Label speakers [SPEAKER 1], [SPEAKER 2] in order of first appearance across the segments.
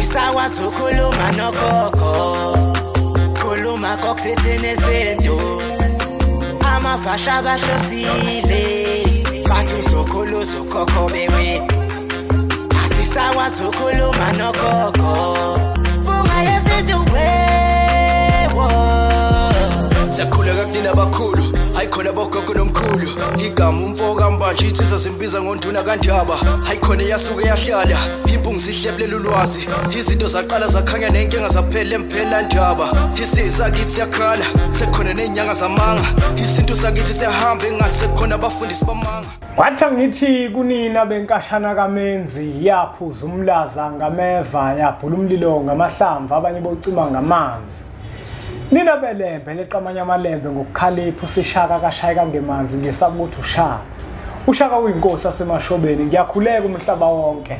[SPEAKER 1] Asisakwazi ukukhuluma nogogo, khuluma kokuthethene izinto. Amavasha bahlosile, bathi uzokhulu uzokhokho bewe. Asisakwazi ukukhuluma nogogo, bunga yesintu wewo.
[SPEAKER 2] Siyakhuleka kunina abakhulu, hayi khona bogogo nomkhulu. Igama umfo kaMbanje insizwa simbiza ngonduna kaNdaba. Hayi khona yasuke yahlala, impungu sihlebulela ulwazi. Izinto zaqala zakhanya nenkinga zaphela emphela ndaba. Isisakithi siyakhala, sekukhona nezinyanga zamanga. Isintu sakithi siyahamba engathi sekukhona abafundisi bamanga.
[SPEAKER 3] Kwathi ngithi kunina benkashana kaMenzi, yaphuza umlaza ngameva, yabhula umlilo ngamahlamvu, abanye bocima ngamanzi. Nina belembe leqamanye amalembe ngokukhalipha usishaka kashayeka ngemanzi ngesaba ukuthi ushaka. Ushaka uyinkosi asemashobeni, ngiyakhuleka umhlaba wonke.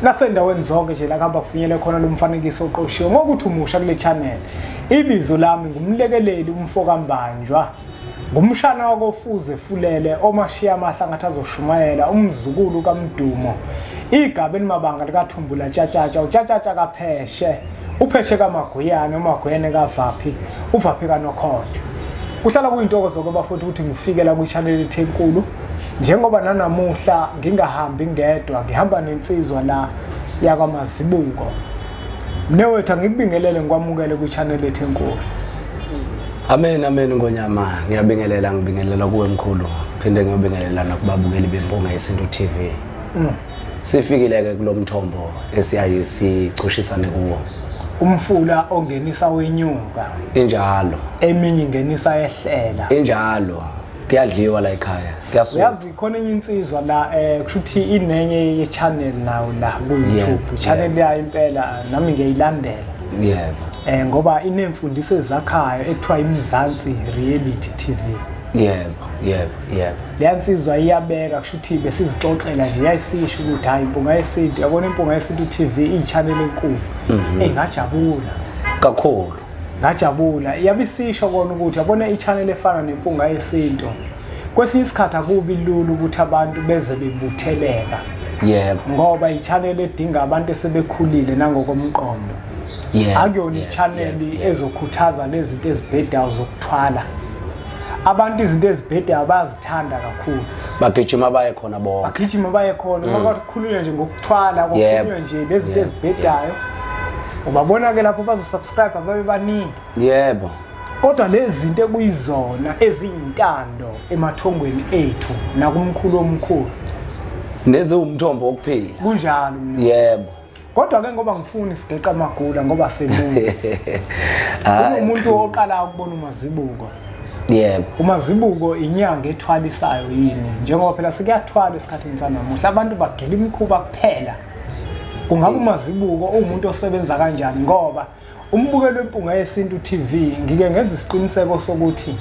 [SPEAKER 3] Nasendaweni zonke nje la kuhamba kufinyele khona lo mfanekiso oqoshiwe ngokuthi umusha kule channel. Ibizo lami ngumlekeleli umfo kaMbanjwa. Ngumshana wakofuze fulele omashiya amahla ngathi azoshumayela, umzukulu kaMdumo. Igaba elimabanga likaThumbula Tshatshatsha, uTshatshatsha kaPheshe. Upheshe kaMaguyane, uMaguyane kaVaphi, uVaphi kaNokhonjo. Kuhlala kuyintokozo ke bafowethu ukuthi ngifike la kwi-channel ethu enkulu. Njengoba nanamuhla ngingahambi ngedwa, ngihamba nensizwa la yakwaMazibuko. Mnewethu, ngikubingelele ngikwamukele kwi-channel ethu enkulu.
[SPEAKER 4] Amen, amen Ngonyama. Ngiyabingelela, ngibingelela kuwe mkhulu. Phinde ngiyobingelela nakubabukeli beMpunga Yesintu TV. Sifikile ke kulomthombo esiyaye sichushisane kuwo.
[SPEAKER 3] Umfula ongenisa wenyuka.
[SPEAKER 4] Injalo.
[SPEAKER 3] Eminye ingenisa ehlela.
[SPEAKER 4] Injalo. Kuyadliwa la ekhaya. Kuyasuka.
[SPEAKER 3] Uyazi khona enye insizwa la kusho ukuthi inenye ye channel nawo la ku YouTube. Channel yayo impela nami ngiyayilandela.
[SPEAKER 4] Yebo.
[SPEAKER 3] Ngoba inemfundiso ezakhayo ekuthiwa iMzansi Reality TV.
[SPEAKER 4] Yebo, yebo, yebo.
[SPEAKER 3] Le nsizwa iyabeka kusho ukuthi besizixoxela nje yayisisho ukuthi hayi Impunga Yesintu, yabona Impunga Yesintu TV iyi-channel enkulu. Engajabula
[SPEAKER 4] kakhulu.
[SPEAKER 3] Ngajabula. Iyabisisho kona ukuthi yabona i-channel efana neMpunga Yesintu. Kwesinye isikhathi akubi lula ukuthi abantu beze bebutheleka.
[SPEAKER 4] Yebo.
[SPEAKER 3] Ngoba i-channel edinga abantu esebekhulile nangokomqondo.
[SPEAKER 4] Yebo.
[SPEAKER 3] Akuyona i-channel ezokhuthaza lezi zinto ezibhedayo zokuthwala. Abantu izinto ezibhedayo bayazithanda kakhulu.
[SPEAKER 4] Bagijima baye khona bonke.
[SPEAKER 3] Bagijima baye khona. Makukhulunywa nje ngokuthwala, kukhulunywa nje lezi zinto ezibhedayo. Ubabona ke lapho bazosubscribe babe baningi.
[SPEAKER 4] Yebo.
[SPEAKER 3] Kodwa lezi zinto ekuyizona eziyintando emathongweni ethu nakumkhulu omkhulu.
[SPEAKER 4] Neze umthombo wokuphila.
[SPEAKER 3] Kunjalo mina.
[SPEAKER 4] Yebo.
[SPEAKER 3] Kodwa ke ngoba ngifuni sigeqa amagula ngoba semuntu. Umuntu oqala ukubona uMazibuko.
[SPEAKER 4] Yebo.
[SPEAKER 3] uMazibuko inyanga ethwalisayo yini? Njengoba phela sekuyathwala esikhathini sanamuhla abantu bagila imikhuba kuphela. Kungabe uMazibuko umuntu osebenza kanjani? Ngoba umbukelo weMpunga Yesintu TV ngike ngenza isiqiniseko sokuthi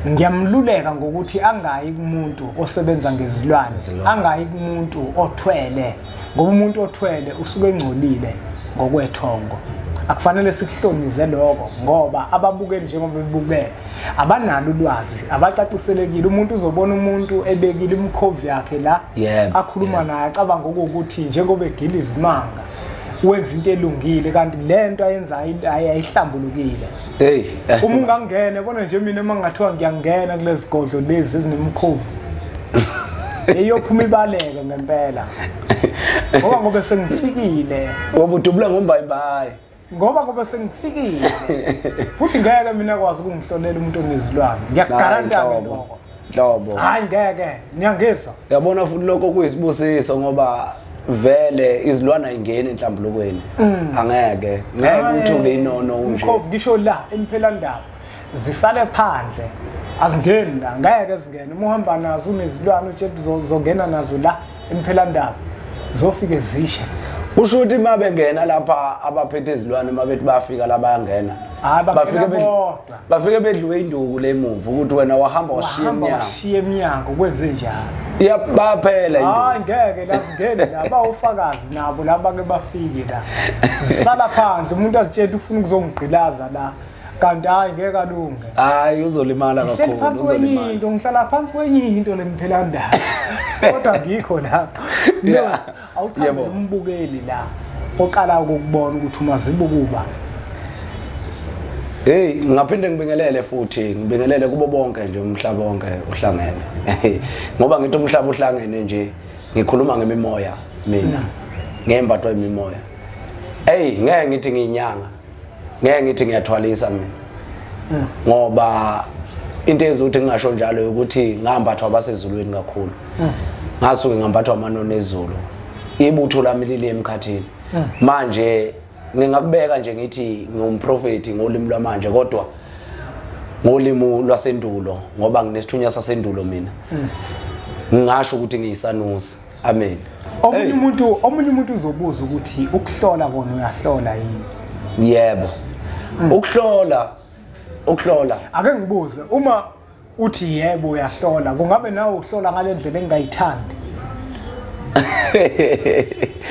[SPEAKER 3] ngiyamluleka ngokuthi angayi kumuntu osebenza ngezilwane, angayi kumuntu othwele, ngoba umuntu othwele usuke engcolile ngokwethongo. Akufanele sikuhlonize lokho ngoba ababukeli njengoba bebukele abanalo ulwazi, abacaciselekile. Umuntu uzobona umuntu ebekile imkhovu yakhe la akhuluma naye acabanga ukuthi njengoba egila izimanga wenza into elungile, kanti lento ayenzayo ayihlambulukile.
[SPEAKER 4] Hey,
[SPEAKER 3] uma ungangena yabona nje mina uma ngathiwa ngiyangena kulezi godlo lezi ezinemkhovu eyophuma ibaleke ngempela, ngoba sengifikile.
[SPEAKER 4] Ngoba udubula ngombayimbayi.
[SPEAKER 3] Ngoba sengifikile futhi ngeke mina kwazi ukungihlolela umuntu onezilwane, ngiyakugaranta ke lokho.
[SPEAKER 4] Nhlobo.
[SPEAKER 3] Hayi ngeke, niyangizwa.
[SPEAKER 4] Yabona futhi lokho kuyisibusiso ngoba vele izilwana ayingeni enhlambulukweni. Angeke, ngeke uthule inono nje.
[SPEAKER 3] Umkhovu ngisho la emphelandaba zisale phandle, azingeni la, ngeke zingene. Uma uhamba nazo unezilwane utshela uzongena nazo la emphelandaba zofike zishe.
[SPEAKER 4] Usho ukuthi uma bengena lapha abaphethe izilwane uma bethi bayafika la bayangena. Bafike bedliwe induku lemuva ukuthi wena wahamba washiya emnyango.
[SPEAKER 3] Washiya emnyango kwenze njalo.
[SPEAKER 4] Iyabaphela induku.
[SPEAKER 3] Hayi ngeke la singene la bawufakazi nabo laba ke bafike la. Sala phandle umuntu azitshela ufuna ukuzongigqilaza la. Kanti hayi ngeke alunge.
[SPEAKER 4] Hayi uzolimala kakhulu, uzolimala.
[SPEAKER 3] Into ngihlala phansi kwenye into lemphelandaba. Kodwa ngikho lapho. No, awuchaze umbukeli la. oqala ukubona ukuthi uMazibuko uba.
[SPEAKER 4] Hey, ngaphinde ngibingelele futhi, ngibingelele kubo bonke nje umhlaba wonke uhlangene. Ngoba ngithi umhlaba uhlangene nje, ngikhuluma ngemimoya mina. Ngembathwa imimoya. Hey, ngeke ngithi ngiyinyanga. Ngeke ngithi ngiyathwalisa mina. Ngoba into ezuthi ngingasho njalo ukuthi ngambathwa abasezulwini kakhulu. Ngasuke ngambathwa amanoni ezulu. Ibutho lami lile emkhathini. Manje ngingakubeka nje ngithi ngumprofeti ngolimi lwamanje, kodwa ngolimi lwasendulo, ngoba nginesithunywa sasendulo mina. Ngingasho ukuthi ngiyisanusi. Amen.
[SPEAKER 3] Omunye umuntu uzobuza ukuthi ukuhlola kona uyahlola yini?
[SPEAKER 4] Yebo. Ukuhlola.
[SPEAKER 3] Ake ngibuze, uma uthi yebo uyahlola, kungabe nawe uhlola ngale ndlela engingayithandi?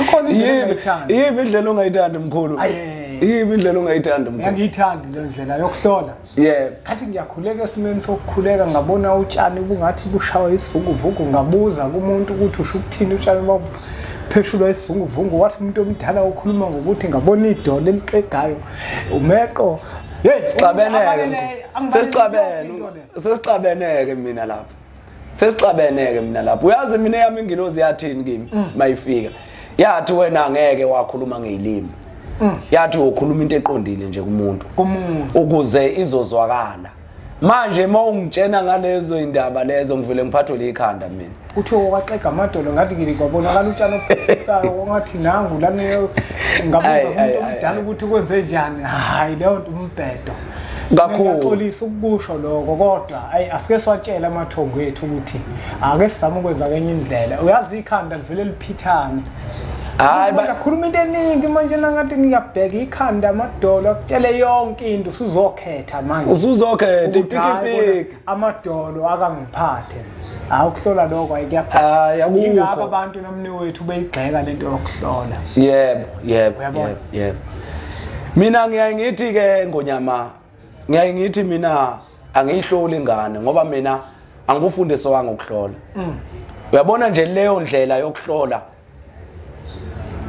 [SPEAKER 3] Ukhona indlela ongayithandi?
[SPEAKER 4] Yiphi indlela ongayithandi mkhulu? Yiphi indlela ongayithandi mkhulu?
[SPEAKER 3] Angiyithandi le ndlela yokuhlola.
[SPEAKER 4] Yebo.
[SPEAKER 3] Kathi ngiyakhuleka esimeni sokukhuleka, ngabona utshani bungathi bushawa isivukuvuku, ngabuza kumuntu ukuthi usho ukuthini utshani bapheshulwa isivunguvungu, wathi umuntu omdala ukhuluma ngokuthi ngabona idolo elixegayo umeqo. Hey,
[SPEAKER 4] sesixabeneke mina lapha. Sesixabeneke mina lapha. Uyazi mina yami ingilozi yathini kimi mayifika? Yathi wena ngeke wakhuluma ngezilimi. Yathi ukhuluma into eqondile nje kumuntu. Ukuze izozwakala. Manje mawungitshena ngalezo indaba lezo ngivele ngiphathwe ikhanda mina.
[SPEAKER 3] Kuthiwa waqega amadolo ngathi ngikwabonakala utshani obuphuphayo ngathi nangu lana, ngabuza umuntu omdala ukuthi kwenze njani. Hayi, leyo nto umbhedo.
[SPEAKER 4] Kakhulu.
[SPEAKER 3] Ngiyaxolisa ukusho lokho, kodwa ayi asike siwatshele amathongo ethu ukuthi ake sizame ukwenza kenye indlela. Uyazi ikhanda livele liphithane.
[SPEAKER 4] Hayi,
[SPEAKER 3] bakhuluma into eningi manje, nangathi ngiyabheka ikhanda amadolo akutshele yonke into, usuzokhetha manje.
[SPEAKER 4] Usuzokhetha itikipiki.
[SPEAKER 3] Amadolo akangiphathe. Awukuhlola lokho ayikuyapha.
[SPEAKER 4] Hayi, akukho.
[SPEAKER 3] Ingakho abantu nomni wethu beyigxeka lento yokuhlola.
[SPEAKER 4] Yebo. Mina ngiyaye ngithi ke Ngonyama, ngiyaye ngithi mina angiyihloli ingane ngoba mina angikufundiswanga ukuhlola. Uyabona nje leyo ndlela yokuhlola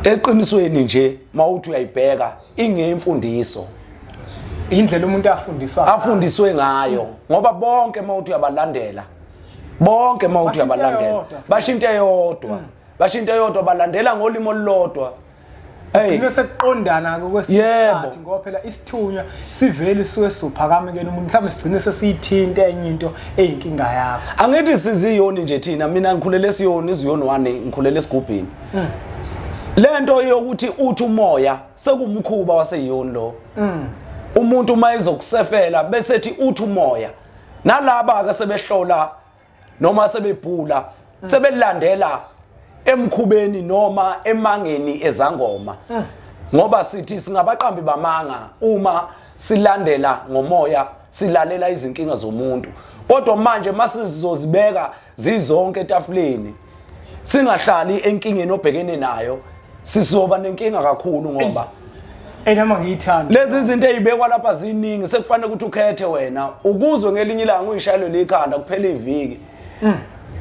[SPEAKER 4] eqinisweni nje mawuthi uyayibheka ingemfundiso,
[SPEAKER 3] indlela umuntu afundiswe
[SPEAKER 4] ngayo, ngoba bonke mawuthi uyabalandela, bonke mawuthi uyabalandela bashinto eyodwa balandela ngolimo olulodwa.
[SPEAKER 3] Hey, sekuqondana ke kwesikhathi ngoba phela isithunywa sivele suke sophakame ke umuntu, mhlawumbe sigcine sesiyithinta enye into eyinkinga yakho.
[SPEAKER 4] Angithi siziyoni nje thina, mina ngikhulele esiyoni, iziyoni 1 ngikhulele esigubhini. Lento yokuthi uthi umoya sekumkhuba waseyiyoni lo. Umuntu uma ezokusefela bese ethi uthi umoya, nalaba ke sebehlola noma sebebhula sebelandela emkhubeni noma emangeni ezangoma. Ngoba sithi singabaqambi bamanga uma silandela ngomoya, silalela izinkinga zomuntu. Kodwa manje masizozibeka zizonke etafuleni, singahlali enkingeni obhekene nayo, sizoba nenkinga kakhulu ngoba
[SPEAKER 3] enama ngiyithanda
[SPEAKER 4] lezi izinto ezibekwa lapha ziningi, sekufanele ukuthi ukhethe wena ukuzwe ngelinye ilanga uyishayelwe ikhanda kuphela iviki.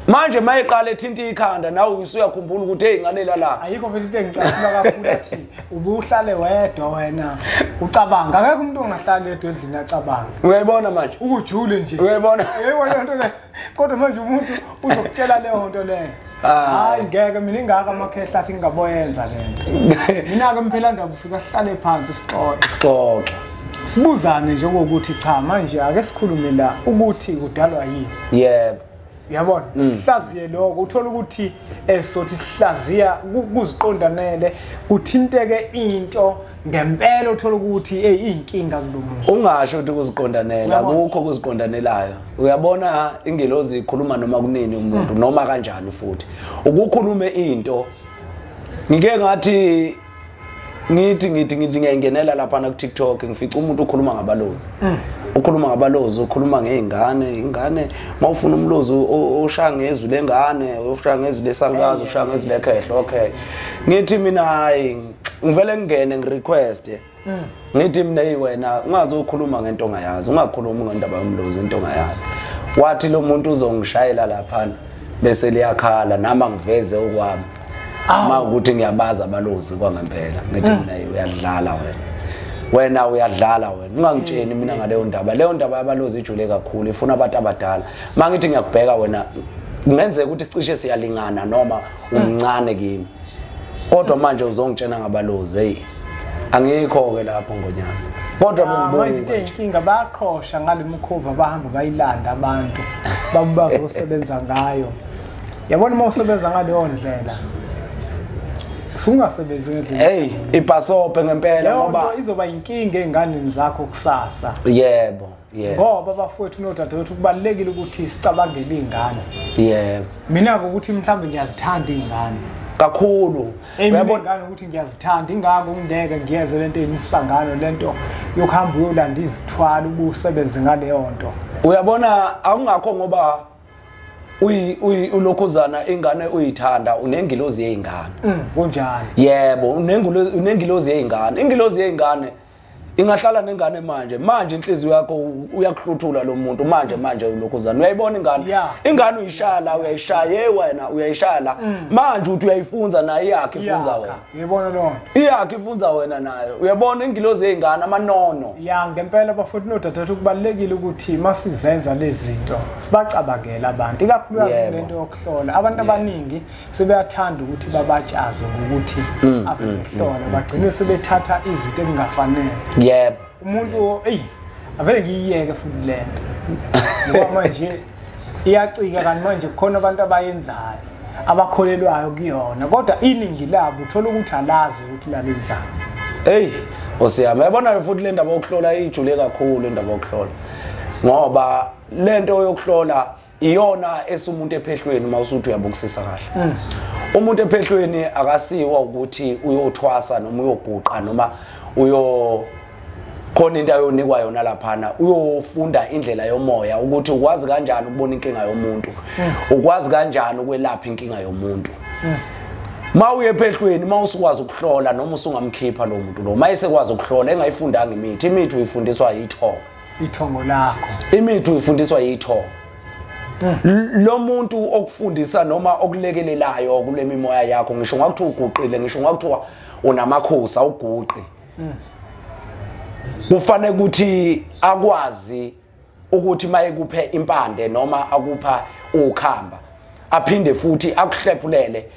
[SPEAKER 4] Manje mayiqala ethinta ikhanda nawe usuyakhumbula ukuthi hey ngalela la.
[SPEAKER 3] Ayikho vele into engicasula kakhulu athi ubuhlale wedwa wena ucabanga. Akekho umuntu ongahlali yedwa endlini acabanga.
[SPEAKER 4] Uyayibona manje?
[SPEAKER 3] Ukujule nje.
[SPEAKER 4] Uyayibona?
[SPEAKER 3] Uyayibona into le. Kodwa manje umuntu uzokutshela leyo nto leyo. Hayi ngeke mina ingaka amakhehla athi ngingaboyenza lento. Mina ke mphela ndaba ufika sihlale phansi sixoxe.
[SPEAKER 4] Sixoxe.
[SPEAKER 3] Sibuzane nje ukuthi cha manje ake sikhulume la ukuthi kudalwa yini.
[SPEAKER 4] Yebo.
[SPEAKER 3] Uyabona, sihlaziye lokho, uthola ukuthi sothi sihlaziya kuziqondanele, kuthinteke into ngempela, uthola ukuthi iyinkinga kulomuntu.
[SPEAKER 4] Ungasho ukuthi kuziqondanela, akukho kuziqondanelayo. Uyabona ingelozi ikhuluma noma kunini umuntu noma kanjani futhi. Ukukhulume into ngike ngathi ngithi ngiyangenela lapha na ku TikTok ngifica umuntu ukhuluma ngabalozi. Ukhuluma ngabalozi, ukhuluma ngeingane, ingane mawufuna umlozi oshaya ngezwi lengane, oshaya ngezwi lesalukazi, oshaya ngezwi lekhehlo. Okay. Ngithi mina hayi ngivele ngingene ngirequest. Ngithi mina hey wena ungazokhuluma ngento ongayazi, ungakhulumi ngendaba yomlozi into ongayazi. Wathi lo muntu uzongishayela lapha bese liyakhala nama ngiveze okwami. Ma ukuthi ngiyabaza abalozi kwangempela, ngithi mina uyadlala wena. Wena uyadlala wena. Ungangitsheni mina ngaleyo ndaba. Leyo ndaba yabalozi ijule kakhulu, ifuna abantu abadala. Mangithi ngiyakubheka wena, kungenzeka ukuthi sicishe siyalingana noma umncane kimi. Kodwa manje uzongitshena ngabalozi, hey. Angikho ke lapho ngonyama. Kodwa bengibuka
[SPEAKER 3] manje into inkinga bayaqhosha ngale mkhuva, bahamba bayilanda abantu bazosebenza ngayo. Yabona uma usebenza ngaleyo ndlela usungasebenzi ngendlela.
[SPEAKER 4] Hey, ibhasope ngempela ngoba
[SPEAKER 3] izoba inkinga einganeni zakho kusasa.
[SPEAKER 4] Yebo, yebo.
[SPEAKER 3] Ngoba bafowethu nodadewethu kubalekile ukuthi sicabangele izingane.
[SPEAKER 4] Yebo.
[SPEAKER 3] Mina ukuthi mhlambe ngiyazithanda izingane
[SPEAKER 4] kakhulu.
[SPEAKER 3] Uyabona ngane ukuthi ngiyazithanda, ingako ngeke ngiyeze lento emisangano, lento yokuhamba uyolanda izithwalo ubusebenze ngaleyo nto.
[SPEAKER 4] Uyabona awungakho ngoba ulokhuzana ingane uyithanda, unengilozi yeingane.
[SPEAKER 3] Kunjalo.
[SPEAKER 4] Yebo, unengilozi yeingane. Ingilozi yeingane ingahlala nengane manje. Manje inhliziyo yakho uyakuhluthula lo muntu manje ulokhuzana. Uyayibona ingane? Ingane uyishaya la, uyayishaya wena, uyayishaya la. Manje uthi uyayifunza nayo iyakhe ifunza wena.
[SPEAKER 3] Uyabona lo nto?
[SPEAKER 4] Iyakhe ifunza wena nayo. Uyabona ingilozi yeingane amanono.
[SPEAKER 3] Ya, ngempela bafowethu nodadewethu kubalekile ukuthi masizenza lezi zinto sibacabangela abantu. Ikakhulukazi lento yokuhlola. Abantu abaningi sebeyathanda ukuthi babatshazwe ngokuthi ave behlola, bagcine sebethatha izinto ekungafanele.
[SPEAKER 4] Yebo.
[SPEAKER 3] Umuntu ey avele ngiyiyeke futhi lento. Ngoba manje iyacika kanti manje kukhona abantu abayenzayo abakholelwayo kuyona, kodwa iningi labo uthola ukuthi alazi ukuthi lalenzani.
[SPEAKER 4] Hey, osiyami, yabona futhi le ndaba yokuhlola ijule kakhulu indaba yokuhlola. Ngoba lento yokuhlola iyona esumuntu ephehlweni uma usuthi uyabukisisa kahle. Umuntu ephehlweni akasiwa ukuthi uyothwasa noma uyoguqa noma uyo khona into ayonikwa yona laphana, uyofunda indlela yomoya ukuthi ukwazi kanjani ukubona inkinga yomuntu, ukwazi kanjani ukwelapha inkinga yomuntu. Ma uye ephehlweni mawusukwazi ukuhlola noma usungamkhipha lo muntu lo, mayesekwazi ukuhlola engayifundanga imithi, imithi uyifundiswa yithongo,
[SPEAKER 3] ithongo lakho,
[SPEAKER 4] imithi uyifundiswa yithongo. Lo muntu okufundisa noma okulekelelayo kule mimoya yakho, ngisho ngakuthiwa uguqile, ngisho ngakuthiwa unamakhosi awuguqi, kufanele ukuthi akwazi ukuthi mayekuphe impande noma akupha ukhamba, aphinde futhi akuhlephulele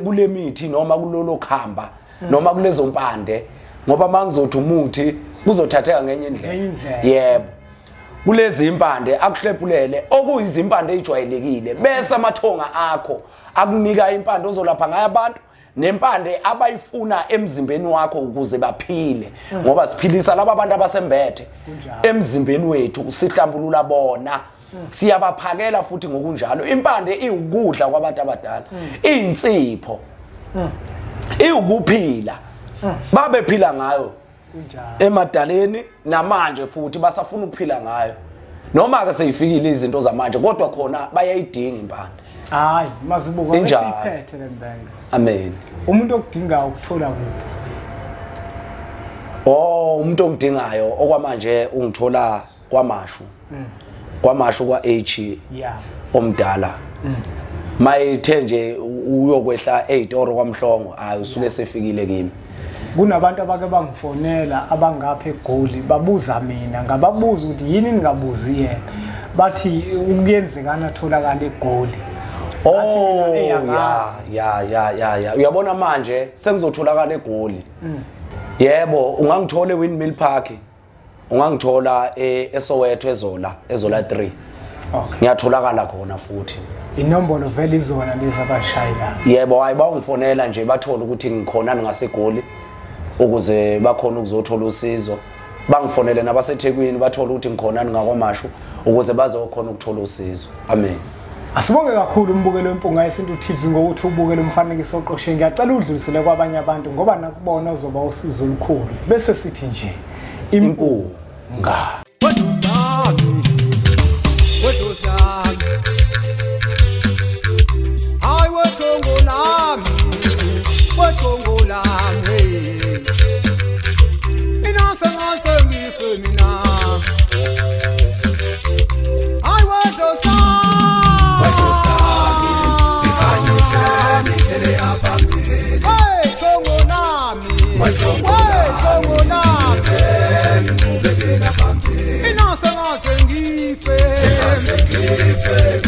[SPEAKER 4] kule mithi noma kulolo khamba noma kulezo mpande, ngoba mangizothi umuthi kuzothatheka ngenye indlela. Yebo, kulezi impande akuhlephulele okuyizimpande ejwayelekile, bese amathonga akho akunika impande ozolapha ngayo abantu nempande abayifuna emzimbeni wakho ukuze baphile, ngoba siphilisa laba abantu abasembethe emzimbeni wethu, sihlambulula bona, siyabaphakela futhi ngokunjalo. Impande iwukudla kwabantu abadala, iyinsipho, iwukuphila, babephila ngayo emadaleni namanje futhi basafuna ukuphila ngayo, noma ke seyifikile izinto zamanje kodwa khona bayayidinga impande.
[SPEAKER 3] Hayi mazibuko esiphethe lembenge.
[SPEAKER 4] Amen.
[SPEAKER 3] Umuntu okudingayo ukuthola kuphi?
[SPEAKER 4] Oh, umuntu ongidingayo okwamanje ungithola kwaMashu. KwaMashu kwa H.
[SPEAKER 3] Yeah.
[SPEAKER 4] Omdala. Mayithe nje uyokwehla 8 kwaMhlongo, hayi usuke sefikile kimi.
[SPEAKER 3] Kunabantu abake bangifonela abangapha eGoli babuza mina, ngababuza ukuthi yini ningabuzi yena, bathi ukuyenzekana tholakala eGoli.
[SPEAKER 4] Oh ya. Uyabona manje sengizotholakala eGoli. Yebo, ungangithola eWindmill Park, ungangithola eSoweto eZola, eZola 3.
[SPEAKER 3] Okay.
[SPEAKER 4] Ngiyatholakala khona futhi.
[SPEAKER 3] Inombolo vele izona lezi abashayela.
[SPEAKER 4] Yebo, hayi bawungifonela nje bathola ukuthi ngikhona ngaseGoli ukuze bakhona ukuzothola usizo. Bangifonele nabaseThekwini bathola ukuthi ngikhona ngakwaMashu ukuze bazokhona ukuthola usizo. Amen.
[SPEAKER 3] Asibonge kakhulu umbukelo weMpunga Yesintu TV ngokuthi ubukele umfanekiso oqoshe. Ngiyacela udlulisele kwabanye abantu ngoba nakubona uzoba usizo olukhulu. Bese sithi nje impunga.
[SPEAKER 2] Up.
[SPEAKER 5] Sife.